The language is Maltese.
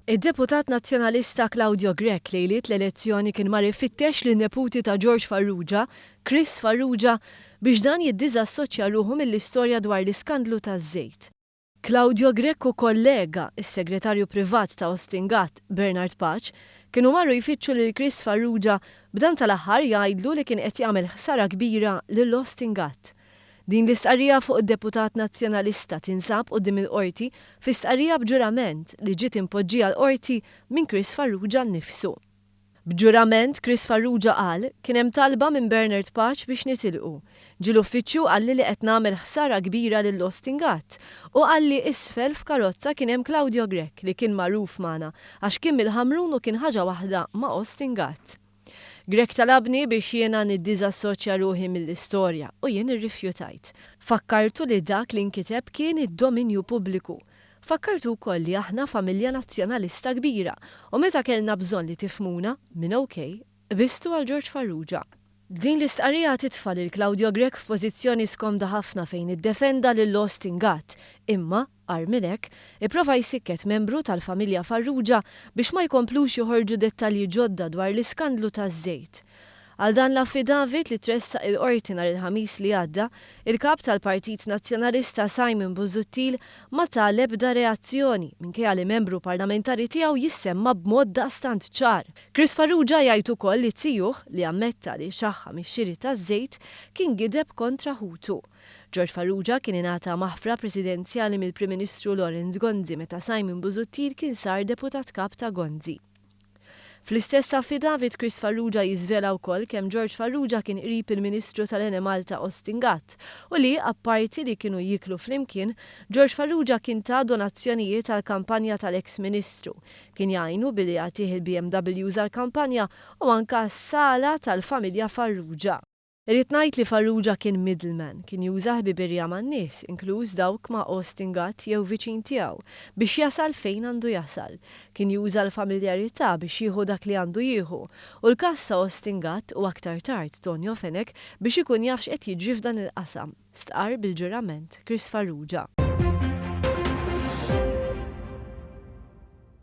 Id-deputat Nazzjonalista Claudio Grech lejliet l-elezzjoni kien mar ifittex lin-neputi ta' George Farrugia, Chris Farrugia, biex dan jiddiżassoċja ruħu mill-istorja dwar l-iskandlu taż-żejt. Claudio Grech u kollega, is-segretarju privat ta' Austin Gatt, Bernard Pace, kienu marru jfittxu lil Chris Farrugia b'dan tal-aħħar jgħidlu li kien qed jagħmel ħsara kbira lil Austin Gatt. Din l-istqarrija fuq id-deputat Nazzjonalista tinsab quddiem il-Qorti fi stqarrija b'ġurament li ġiet impoġġija l-Qorti minn Chris Farrugia nnifsu. B'ġurament, Chris Farrugia qal, Kien hemm talba minn Bernard Pace biex nitilqu. Ġie l-uffiċċju qalli li qed nagħmel ħsara kbira lil Austin Gatt u qalli isfel f'karozza kien hemm Claudio Grech li kien magħruf magħna għax kien mill-Ħamrun u kien ħaġa waħda ma' Austin Gatt. Grech talabni biex jiena niddiżassoċja ruħi mill-istorja u jien irrifjutajt. Fakkartu li dak li nkiteb kien id-dominju pubbliku. Fakkartu wkoll li aħna familja Nazzjonalista kbira u meta kellna bżonn li tifhmuna, minn OK, qbiżtu għal George Farrugia. Din l-istqarrija titfa' lil Claudio Grech f'pożizzjoni skomda ħafna fejn iddefenda lil Austin Gatt, imma, Agħar minn hekk, ipprova jsikket membru tal-familja Farrugia biex ma jkomplux joħorġu dettalji ġodda dwar l-iskandlu taż-żejt. Għal dan l-affidavit li tressaq il-Qorti nhar il-Ħamis li għadda, il-Kap tal-Partit Nazzjonalista Simon Busuttil ma ta l-ebda reazzjoni minkejja li membru parlamentari tiegħu jissemma b'mod daqstant ċar. Chris Farrugia jgħid ukoll li zijuh, li ammetta li xaħħam ix-xiri taż-żejt, kien gideb kontra ħutu. George Farrugia kien ingħata maħfra presidenzjali mill-Prim Ministru Lawrence Gonzi meta Simon Busuttil kien sar Deputat Kap ta' Gonzi. Fl-istess affidavit Chris Farrugia jiżvela wkoll kemm George Farrugia kien qrib il-Ministru tal-Enemalta Austin Gatt u li, apparti li kienu jieklu flimkien, George Farrugia kien ta donazzjonijiet għall-kampanja tal-eks Ministru, kien jgħinu billi jagħtih il-BMWs għall-kampanja u anka s-sala tal-familja Farrugia. Irrid ngħid li Farrugia kien middleman, kien juża ħbiberija man-nies, inkluż dawk ma' Austin Gatt jew viċin tiegħu, biex jasal fejn għandu jasal. Kien juża l-familjarità biex jieħu dak li għandu jieħu. U l-każ ta' Austin Gatt u aktar tard Tonio Fenech biex ikun jaf x'qed jiġri f'dan il-qasam, stqarr bil-ġurament Chris Farrugia.